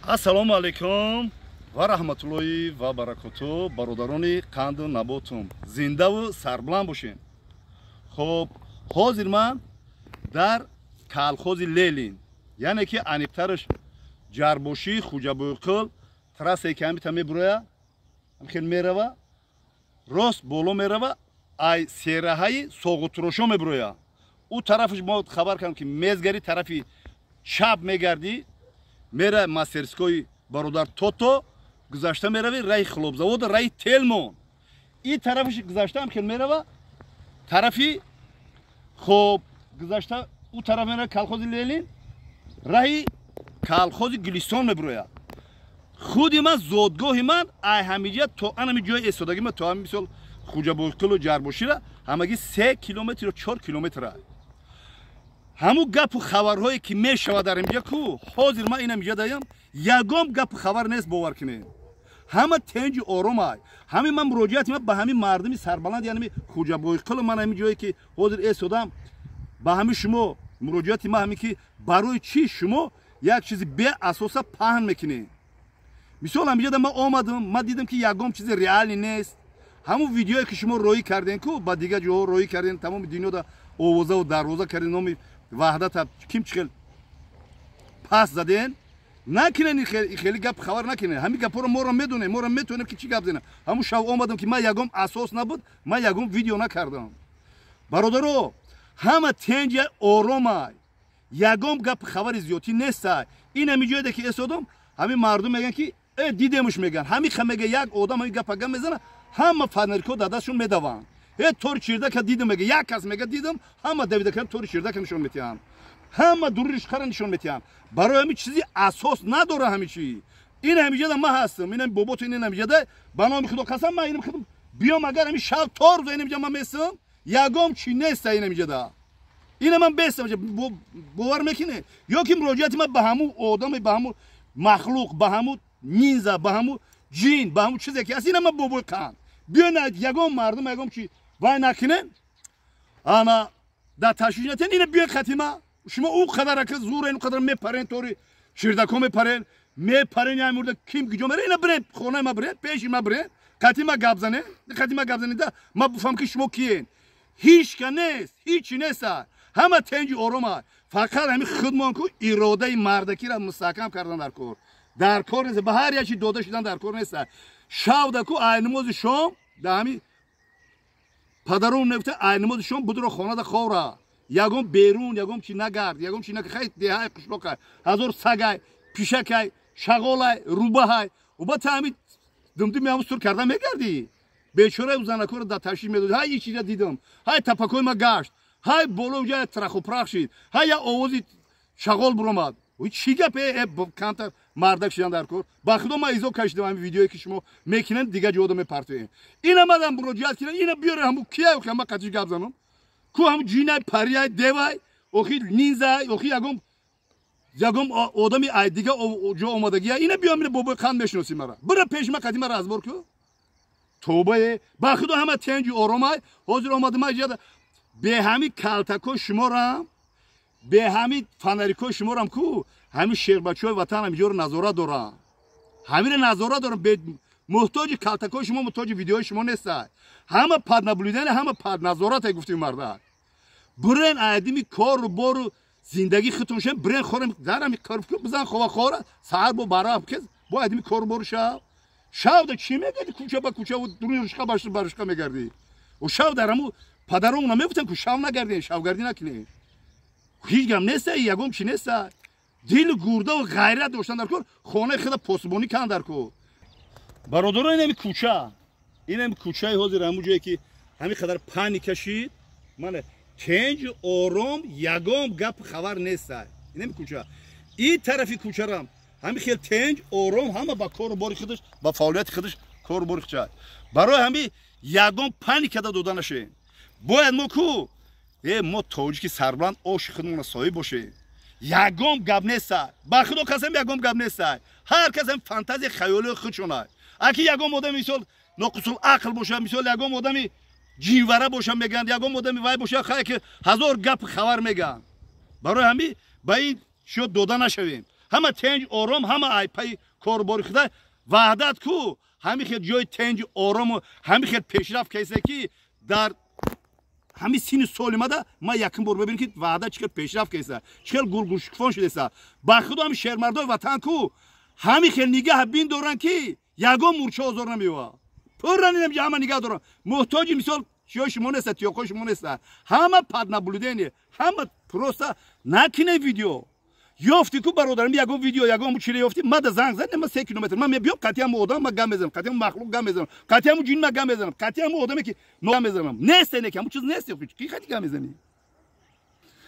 Ассалому алайкум ва раҳматуллоҳи ва баракоту, бародарони қанду наботум, зиндаву сарбуланд бошед. Хоб, ҳозир ман дар колхози Ленин, яъне ки аниқтараш Ҷарбошӣ, Хуҷабоиқул, трассае ки ҳамита мебуроя, хел мерава, рост боло мерава, ай сераҳаи Соғутурошо мебуроя. Ӯ тарафаш мо хабар кардем, ки мезгари тарафи чап мегардӣ, мера мастерской бародар Тото, гузашта мерави раи хлопзавода, раи Телмон. И тарафаш гузаштаам хел мерава тарафи, хоб, гузашта ӯ тараф мерава колхози Ленин, раҳи колхози Гулистон мебурояд. Худи ман, зодгоҳи ман ай ҳамиҷа то анами ҷои эстодагӣ ман, то ҳами мисол Хуҷабоқилу Ҷарбошира ҳамагӣ 3 километр ё 4 километра. Ҳамун гапу хабарҳое ки мешавад дар инҷа ку, ҳозир ман инам инҷа даям, ягон гапу хабар нест, бовар кунед, ҳама тенҷи оромай. Ҳамин ман муроҷиати ман ба ҳамин мардуми сарбаланд, яъне Хуҷабоиқилу ман ҳамин ҷое ки ҳозир эстодам, ба ҳамин шумо муроҷиати ман ҳамин ки барои чӣ шумо як чизи беасоса паҳн мекунед? Мисол, ҳаминҷода ман омадам, ман дидам, ки ягон чизи реальный нест. Ҳамун видеое ки шумо роҳӣ кардем ку, ба дигар ҷоҳо роҳӣ кардем, тамоми дунёда овозаву дарвоза кардем, номи Ваҳдата ким чихел пас заден, накунен, хеле гап хабар накунен. Ҳамин гапҳоро моро медонем, моро метавонем ки чӣ гап занем. Ҳамун шав омадам, ки ман ягон асос набуд, ман ягон видео накардам. Бародаро, ҳама тенҷа оромай, ягон гап хабари зиёдтӣ нестай. Ин ҳами ҷоеде ки эстодам, ҳамин мардум мегӯянд, ки э дидемуш, мегӯянд. Ҳамин ха мега, як одам ҳамин гапа гап мезана, ҳама фонарикҳо дар дастшон медаванд. Э, тори чирдака дидам, мега, як кас мега дидам, ҳама давида кардам, тори чирдака нишон метиҳанд, ҳама дуришқара нишон метиҳанд. Барои ҳамин чизи асос надора ҳамин чи. Ин ҳамиҷада ман ҳастам, ин бобото, ин ҳамиҷада, ба номи Худо қасам, ман инам худам биём, агар ҳамин шаб то рӯза ин ҳамиҷа ман местам, ягом чи неста ин ҳамиҷада. Ина ман бестам, бовар мекунед? Ё ки муроҷиати ман ба ҳамун одаме, ба ҳамун махлуқ, ба ҳамун нинза, ба ҳамун ҷин, ба ҳамун чизе ки ҳаст, ина ман бобои қанд, биён, ягон мардум ягон чи вай накунем, ана дар ташвиш натен, ина биён хатима. Шумо ӯ қадар ака зур, ин қадар мепарен, тори ширдако мепарен, мепарен, я мурда ким киҷо мерен, ина бирен хонаи ма, бирен пеши ма, бирен қатима гап занен, қатима гап занен, да ма буфам, ки шумо киен. Ҳичка нест, ҳичи неста, ҳама тенҷи орома. Фақат ҳамин худмон ку иродаи мардакиро мустаҳкам кардан дар кор, дар кор нест, ба ҳар як чи дода шудан дар кор неста. Шавда ку айнамози шом да ҳамин падарон мегуфта: айнамози шом будро хонада ховра, ягон берун, ягон чи нагард, ягон чи нак. Хай, деҳай, қишлоқай, ҳазор сагай, пишакай, шағолай, рӯбаҳай, уба та ҳамин думдуми ҳамун сур карда мегардӣ. Бечораи занакоро дар ташвиш медод. Ҳай, ин чиза дидам, ҳай, тапакои ма гашт, ҳай, боло ҷа трахупрах шид, ҳай, я овози шағол буромад. Чӣ гап? Э, камтар мардак шидан дар кор. Ба Худо, ман изо кашидам. Ҳамин видеое ки шумо мекунед, дигар ҷода мепартоем. Ина мадам муроҷиат кунам, ина биёре, ҳамун кия, охи ма қатиш гап занам ку, ҳамун ҷинай, парияй, девай, охи нинзай, охи ягон одами ай дига ҷо омадагия, ина биём, ина бобои қанд мешиноси мара, бира пеши ма, қати мара разбор ку. Тобае, ба Худо, ҳама тенҷи оромай. Ҳозир омадам иҷада бе ҳами калтакои шуморам, бе ҳами фонарикои шуморам ку, ҳамин шербачаҳои ватан ҳамиҷоро назорат дорам, ҳамиро назорат дорам. Муҳтоҷи калтакои шумо, муҳтоҷи видеои шумо нестай. Ҳама под наблюдение, ҳама под назорате. Гуфтим, мардак, бирен айдими кору бору зиндагӣ худтон шен, бирен хорем, дарами кор бизан, хова хора, саҳар бо бара кез бо айдими кору бору. Шав шав да чӣ мегардӣ, кӯча ба кӯча, рушқа ба рушқа мегардӣ? О, шав дар ҳаму падарон намегуфтан ку шав нагардем, шавгардӣ накунем? Ҳеҷ гап неста, ягон чи неста. Дилу гурдаву ғайрат доштан дар кор, хонаи худа посбонӣ кан дар кор. Бародаро, инами кӯча, инами кӯчаи ҳозир, ҳамун ҷое ки ҳамин қадар паника шид, мана тенҷу ором, ягон гап хабар неста. Инами кӯча, ин тарафи кӯчарам ҳамин хел тенҷ ором, ҳама ба кору бори худаш, ба фаъолияти худаш, кору бори худаш. Барои ҳамин ягон паникада дода нашем. Бояд мо ку, э, мо тоҷики сарбаланд оши худмона соҳиб бошем. Ягон гап неста, ба Худо қасам, ягон гап неста. Ҳар кас ҳам фантазия, хаёлии худшона. Аки ягон одами, мисол, ноқисул ақл боша, мисол, ягон одами ҷинвара боша, мегӯянд, ягон одами вай боша, хай, ки ҳазор гап хабар мегӯянд. Барои ҳамин ба ин шо дода нашавем. Ҳама тенҷ, ором, ҳама айпаи корбори худа. Ваҳдат ку ҳами хел ҷои тенҷ, орому ҳами хел пешрафт кайсе, ки дар ҳами сини соли мада ман якум бор бибинем, ки Ваҳдат чӣ хел пешрафт кайса, чӣ хел гулгулшукуфон шудеса. Ба худо, ҳами шермардои ватан ку ҳами хел нигаҳ бин доранд, ки ягон мурча озор намеёва. Пурра нидам, ҳама нигаҳ доранд. Муҳтоҷи мисол чиёи шумо неста, тиёқои шумо неста. Ҳама под наблюдение, ҳама. Просто накине видео. Ёфти ку, бародарам, ягон видео, ягон чире ёфти, мада занг зад, ма 3 километр ман мебиём. Қатиаму одам ма гам мезанам, қатиаму махлуқ гам мезанам, қатиаму ҷин ма гам мезанам, қатиаму одаме ки гам мезанам. Несте, не ки ҳаму чиз несте. Ки қати гам мезанӣ?